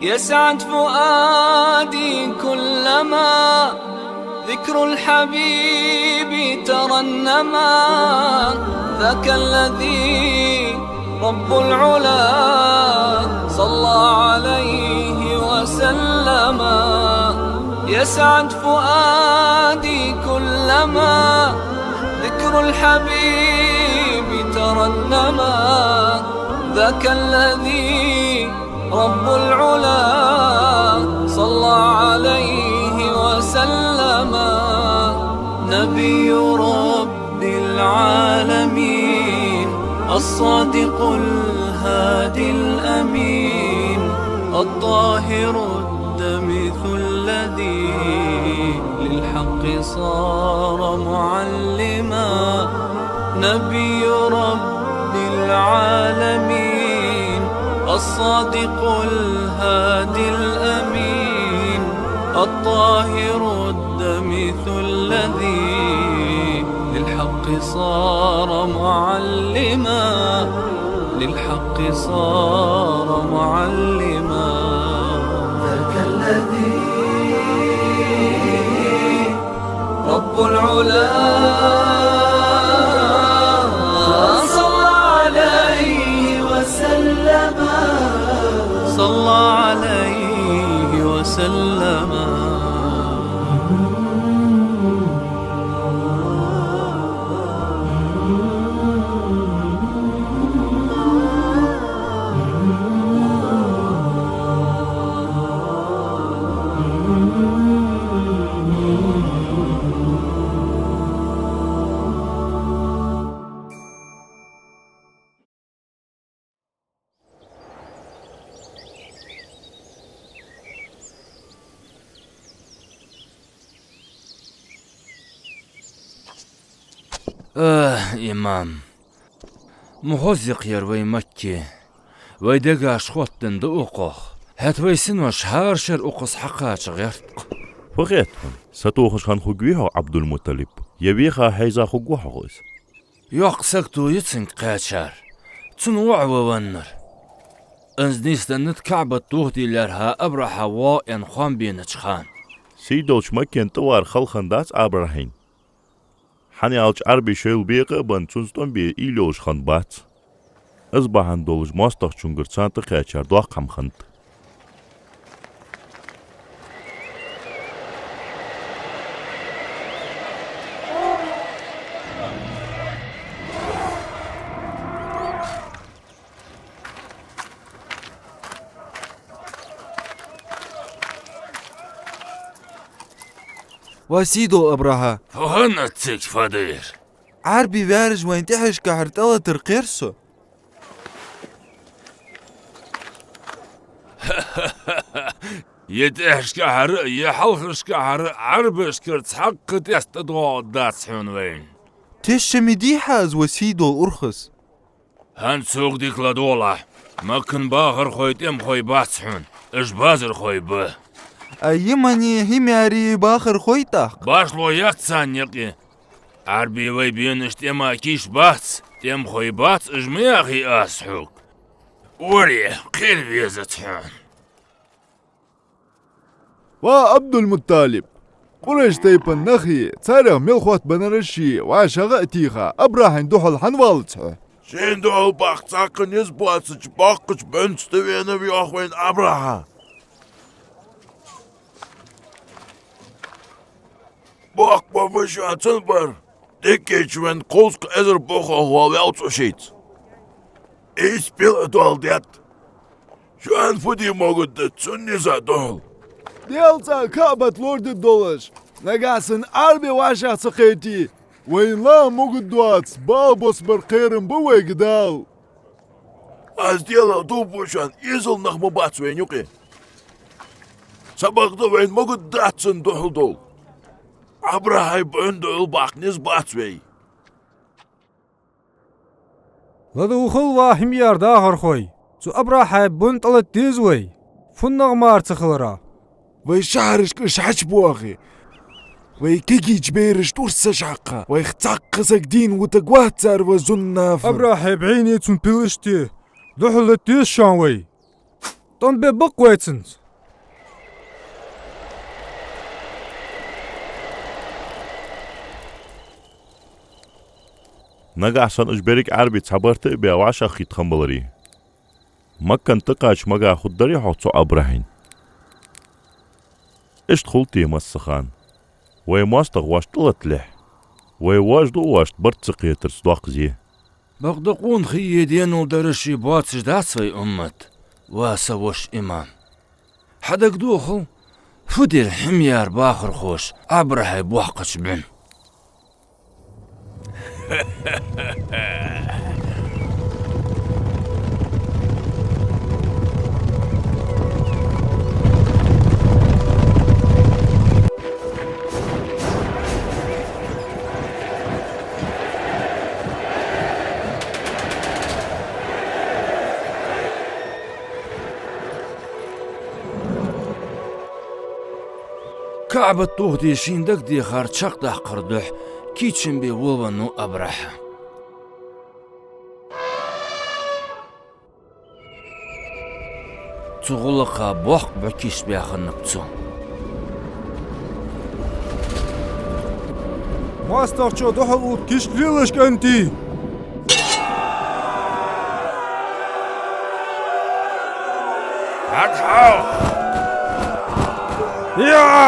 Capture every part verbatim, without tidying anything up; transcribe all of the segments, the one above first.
يسعد فؤادي كلما ذكر الحبيب ترنما. ذاك الذي رب العلا صلى عليه وسلم. يسعد فؤادي كلما ذكر الحبيب ترنما. ذاك الذي رب العلا صلى عليه وسلم. نبي رب العالمين، الصادق الهادي الأمين، الطاهر الدمث الذي للحق صار معلما. نبي رب العالمين، الصادق الهادي الأمين، الطاهر الدمث الذي للحق صار معلما، للحق صار معلما. ذاك الذي رب العلا صلى عليه وسلم. صلى عليه وسلم. Эх, имам, ма хоза я-кх ер вай Макка. Вай дегаш хоттаденна да укхох. ХӀаьта вай синош хӀара шера укхаза хьакхача гӀерт-кх. Фу хет хьона, сатохаш хинна хургвий хьо, Ӏабдул-МутӀалиб? Е веха хьийза хургва хьох из? Йоккха сагото я цунга кхаьчар. Цунна воӀ ва веннар. Из нийсденнад КаӀбат дохаде лаьрхӀа Абрахьа воагӀа аьнна хоам бенача хана. Сий долча Маккан тӀавар хала хиннадац Абрахьийна. ХӀана аьлча Ӏарбий шоайла бекъа а бенна, цунца тӀом бе уйла йолаш хиннабац. Из бахьан долаш моастагӀчунгара царна тӀакхаьчар доккха хӀама хиннад. Ва сий дола Абрахьа! Фу хиннад цига, фу дир? Ӏарбий ваьржа вайна тӀехьашкахьара тӀалатар кхер со. Е тӀехьашкахьара, е хьалхашкахьара Ӏарбашкара цхьаккха тӀеста тӀадоагӀаргдац хьона вайна. Тешаме дий хьа из, ва сий дола урхас? ХӀанз сога дика ладувгӀалахь. Маккан бахархой тӀемахой бац хьона, уж базархой ба. Ай, Ямани, ХӀимяри бахархой тӀаккха? Башхало яц царна юкъе. Ӏарбий вай бенаш тӀема кийча бац, тӀемахой бац, уж ма яхий аз хьога. Варе, кхера везац хьона. Ва Ӏабдул-МутӀалиб! Къурайш тайпан нахи, царех мел хоттабеннараши вӀашагӀа а тийха, Абрахьийна духьал хӀана валац хьо? Шийна духьал баккха цхьаккха низ боацача боккхача бӀунца тӀавена ва йоах вайна Абрахьа. Боккха бовш а цун бар. Дикача венна кхузткъа эзар бохо хьо ваьлла цу шийца. Ийс пила а дола детта. Шоана фу де могаргда цун низа духьал? Даьла цӀа КаӀбат лораде долаш, нагахьа санна Ӏарбий вӀашагӀ ца кхете, вайна ла могаргдоаца бала боссабара кхерам ба вайга Дала. Аз Даьлах дув буъ шоана, эзал нах ма бац вайна юкъе. Цхьабакъда вайна могаргдац цунна духьал дола. Абрахьай бӀун духьал баккха низ бац вай. ЛадувгӀал, ва ХӀимяр дахархой, цу Абрахьай бӀун тӀалата деза вай, фуннагӀа мара ца хиларах. Вай шахьарашка уж хьачубоахе, вай кегийча берашта урс ца хьакха, вайх цхьаккха саг дийна вутаргвац цар, ва зуннафар. Абрахьай бӀуни цун пилашти духьал лата деза шоана вай. тӀом бе бакъ вай цунца. Нагахь санна уж берригаш Ӏарбий цхьа барт а бе вӀашагӀкхийтта хиннабаларе, Маккан тӀакхача мага хургдарий хьогӀ цу Абрахьийна? Иштта хул те массахана. Вай моастагӀа воашта тӀалатталехь, вай воаш ду воашта барт ца кхетарца доккха зе. Бакъда къонахий е денал дараш боацаш дац вай уммат, ва са воша имам. Хьа дагадохал, фу дир хӀимаяра бахархоша Абрахьай боккхача бӀун? КаӀбат тохаде шийна дагадехар чакхдаккхара духьа кийчам бе волавеннав Абрахьа. Цу гӀулакха боккха бӀу кийчбаь хиннаб цо. МоастагӀчо духьал уллаш кийча лелаш, кӀантий! ХӀаьта хьал! Я!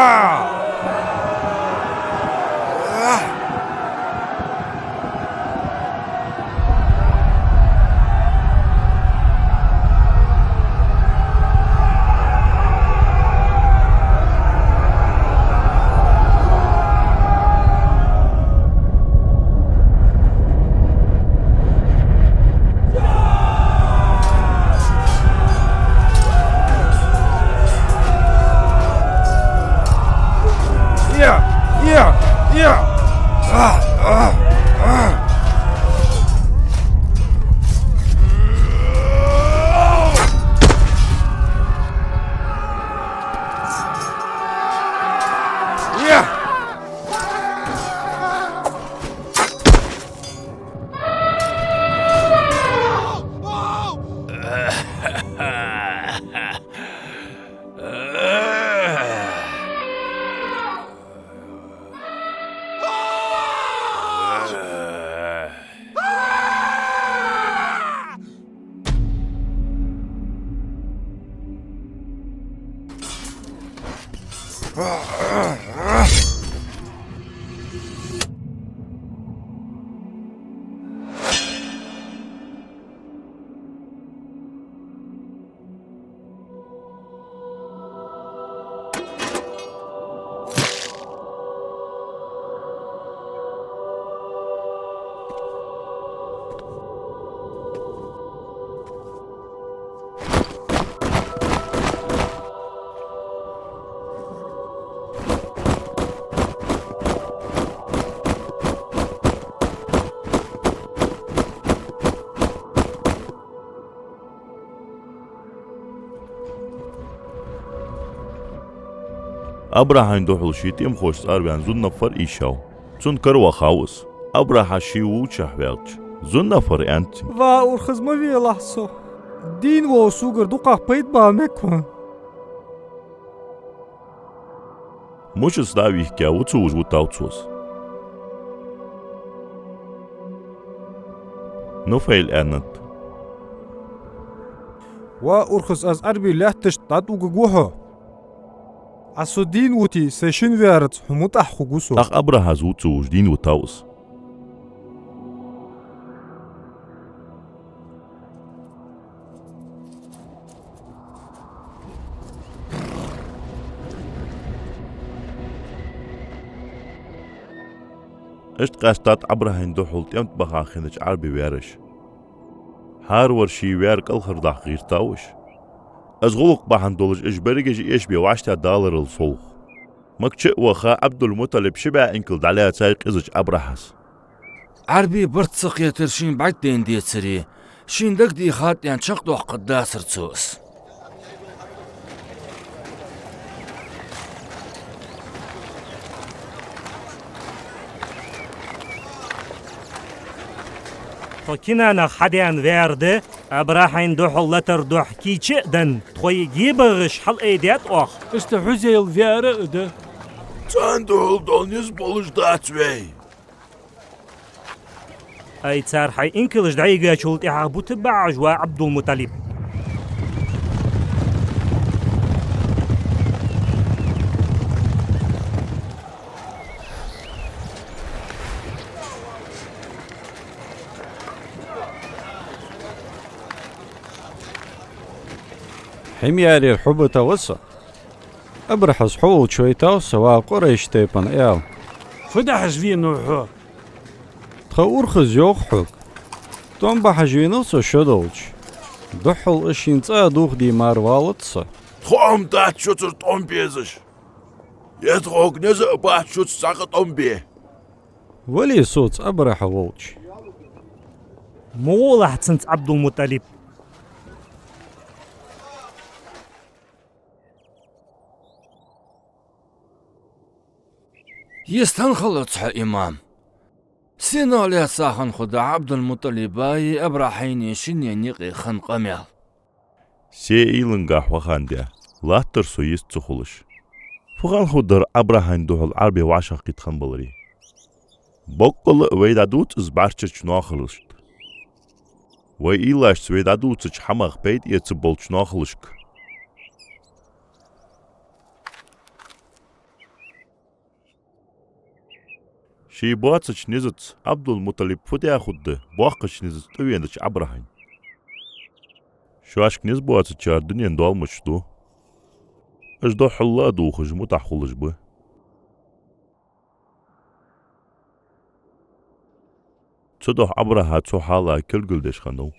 Абрахьайна духьал ший тӀемхошца арваьнна Зуннафар ийшав. Цунна кара вахав из. Абрахьа ше вувчахь ваьлча, Зуннафара аьннад цунга: «Ва урхаз, ма велахь со. Дийна вола согара дукхагӀа пайда бала мег хьона». Мушаца дӀа а вихкя, вуцувш вутав цо из. Нуфайла аьннад: «Ва урхаз, аз Ӏарбий лаьтташта дӀатӀавугаргва хьо. Ӏа со дийна вутий, сай шин ваьраца хьона мутӀахьа хургва со». ТӀаккха Абрахьас вуцувш дийна вутав из. Иштта къаьстад Абрахьайна духьал тӀем тӀа баха хиннача Ӏарбий ваьраш. ХӀаравар ший ваьр кӀалхардаккха гӀертав уж. Из гӀулакх бахьан долаш уж берригаш а эшабе вӀаштӀехьадаларал совгӀа, Макка чу а ваха, Ӏабдул-МутӀалиб ши бӀаь инкал дӀалаьцай къизача Абрахьас. Ӏарбий барт ца кхетар шийна бӀаргадайна децаре, шийна дагадехад аьнна чакхдоаккхаргдацар цо из. Тхо Кинанах хьадаьнна ваьр да, Абрахьайна духьал латар духьа кийча а денна, тхоай гебагӀаш хьалаайдаьд оаха. Иштта Хьузайл ваьр а да. Царна духьал дола низ болаш дац вай. Ай, цар хьай инкалаш дӀайигачул тӀехьагӀа бутт баьхьаш ва Ӏабдул-МутӀалиб. Хьимъярера хьо битав со. Абрахьас хьо волча вайтав со, ва Къурайш тайпан аьла. Фу дехьаш венав хьо? Тха урхаз йоах хьога. ТӀом бахьаш венав со шо долча. Духхьал шийна цӀа дохаде мара валац со. Тхо-м дац шуцара тӀом безаш. Е тхога низ а бац шуца цхьаккха тӀом бе. Вале соца Абрахьа волча. Ма гӀолахь цунца, Ӏабдул-МутӀалиб. Йистхинна хилац хьо, имам. Сенах лаьца хинна хургда Ӏабдул-МутӀалибаи Абрахьайи шинне юкъе хинна къамаьл? Се уйлангахьа вахандаь, латтар со йист ца хулаш. Фу хинна хургдар Абрахьайна духьал Ӏарбий вӀашагӀкхийтта хиннабаларе? Боккъала а вай дӀадувц из бӀарччача ноахалашта. Вай уйлашца вай дӀадувцача хӀамах пайда эца болча ноахалашка. Ший боацача низаца Ӏабдул-МутӀалиб фу даь хургда боккхача низаца тӀавенача Абрахьайна? Шоашка низ боацачар дунен долмаш ду. Уж духхьал а дувхаш мутӀахьа хулаш ба. Цудухьа Абрахьа цу хьала кулгалдеш хиннав.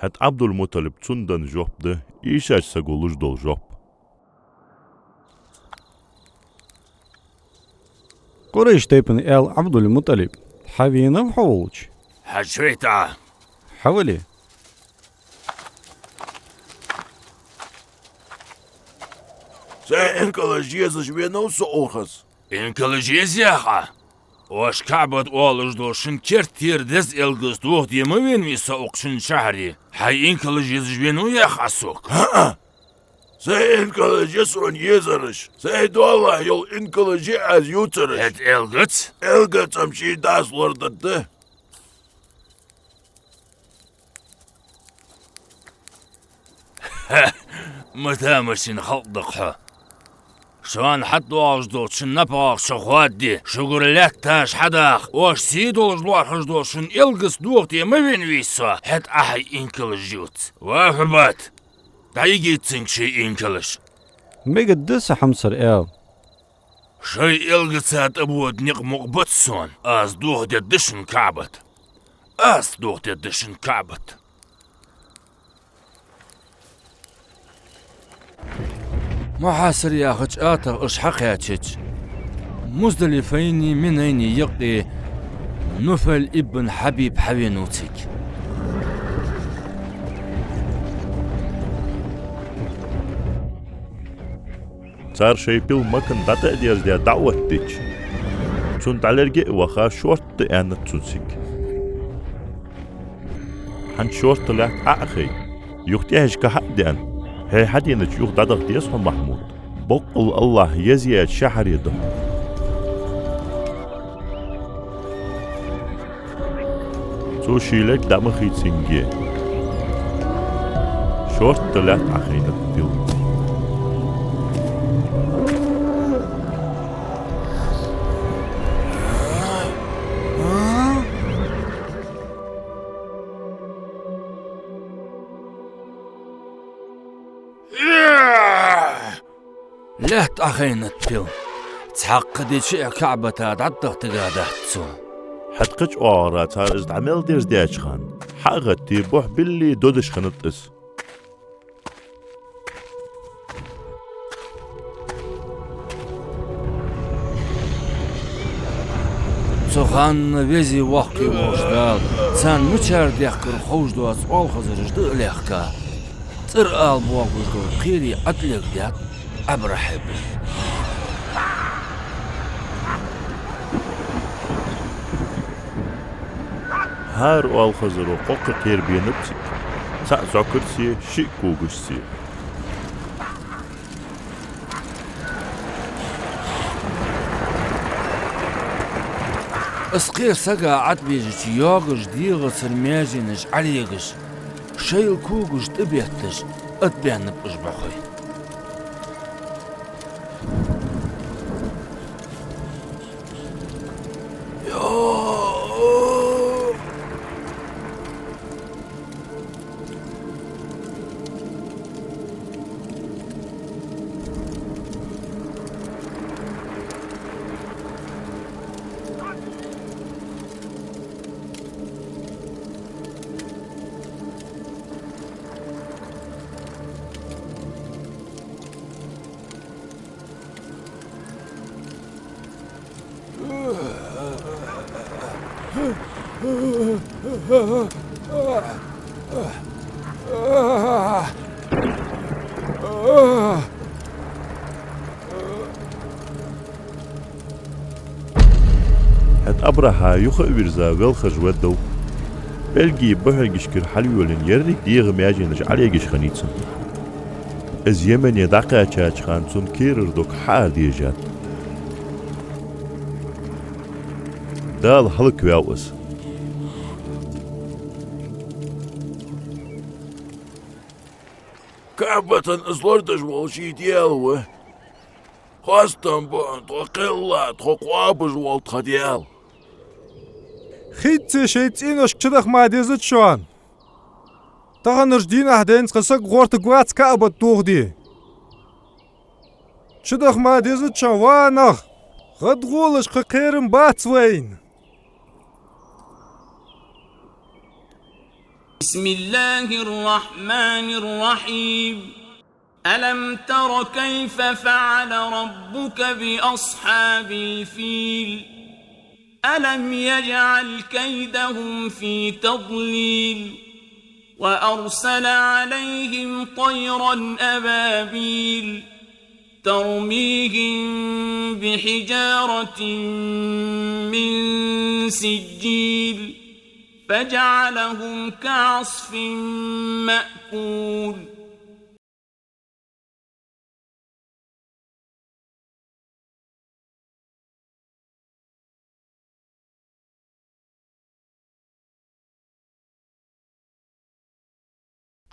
ХӀаьта Ӏабдул-МутӀалиба цунна денна жоп да ийшача саго луш дола жоп. Къурайш тайпан аьла Ӏабдул-МутӀалиб, хьавенав хьо волча? Хьажа вайта. Хьавале. Сай инкалаш езаш венав со укхаза. Инкалаш еза, яхаш? Оаш КаӀбат оалаш дола шун керттера деза элгац дохаде ма венавий со укх шун шахьаре? Хьай инкалаш езаш венав, яхаш сога? ХӀаа. Сай инкалаш я сона езараш. Сай доалахьа йола инкалаш я аз ювцараш. ХӀаьта элгац? Элгац-м ший дас лорадергда. Ма тамашийна халкъ да-кх хьо. Шоана хьатӀадоагӀаш долча шун напагӀах шо хоадде, шугара лаьтташ хьадаха, оаш сий долаш лоархӀаш дола шун элгац дохаде ма венавий со, хӀаьта Ӏа хьай инкалаш ювца. Ва Хьубат, дӀайигийта цунга ший инкалаш. Мегаргда са хьамсара аьла. Шоай элгаца тӀабода никъ мукъа бац сона. Аз дохадергда шун КаӀбат. Аз дохадергда шун КаӀбат. Мухьасар яхача атагӀа уж хьакхаьчача, Муздалифайнеи Минайнеи юкъе Нуфайл ибн Хьабиб хьавенав цига. Цар шоай пил Маккана дӀатӀа а дерзадаь дӀаоттадича, цунна дӀалерга а ваха, шортта аьннад цунна цига: «ХӀанз шортта лаьтта Ӏо а хай, юха тӀехьашка хьа а даьнна, хье хьаденача юха дӀадаха деза хьо, Махьмуд. Боккъала АллахӀа езъяьча шахьаре да хьо». Цо ший лерг дӀа ма хийцинге, шортта лаьтта Ӏохайнад пил. Лаьтта Ӏохайнад пил. Цхьаккха ди чу а КаӀбата дӀатӀадаха тигадац цо. ХӀаьта кхыча оагӀорахьа цар из дӀа мел дерзадаьча хана, хьа а гӀаттий, бухь билли додаш хиннад из. Цу хана Везеи Воккхеи волча Дала царна мичара дехкар ховш доаца оалхазараш дӀа а лехка, цӀера ала боагӀаш дола кхерий ӀотӀалегадаьд Абрахьайна. ХӀара оалхазаро кхоккха кхера бенаб цига. Цхьаь зӀакарсе, шиъ когашсе. Из кхера сага Ӏатӏабежача йоагаш дегӀацара маьженаш Ӏолегаш, шоайла когаш тӀабетташ, тӀабаьннаб уж бӀухой. ХӀаьта Абрахьа юха а вийрза велхаш ваддав. Пӏелгий бухьаргашкара хьалйолаенна еррига дегӀа маьженаш Ӏолегаш хиннай цун. Из Йемене дӀакхаьчача хана цун кхерара дог хьаарадежад. Дала хӀалакваьв из. КаӀбатана из лорадеш вола ший Даьла ва. Хоастам ба тхо кхелла, тхо кхоабаш вола тха Даьла. Хица шоай цӀеношка чудаха ма деза шоана. Таханарча дийнахьа денз кхы саг гӀертаргвац КаӀбат дохаде. Чудаха ма деза шоана, ва нах, гӀадгӀолаш кхы кхерам бац вайна. بسم الله الرحمن الرحيم. ألم تر كيف فعل ربك بأصحاب الفيل؟ ألم يجعل كيدهم في تضليل؟ وأرسل عليهم طيرا أبابيل ترميهم بحجارة من سجيل فجعلهم كعصف مأكول.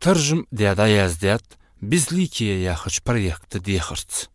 Таржам даь дӀаяздаьд «Безликие» яхача проекта дехарца.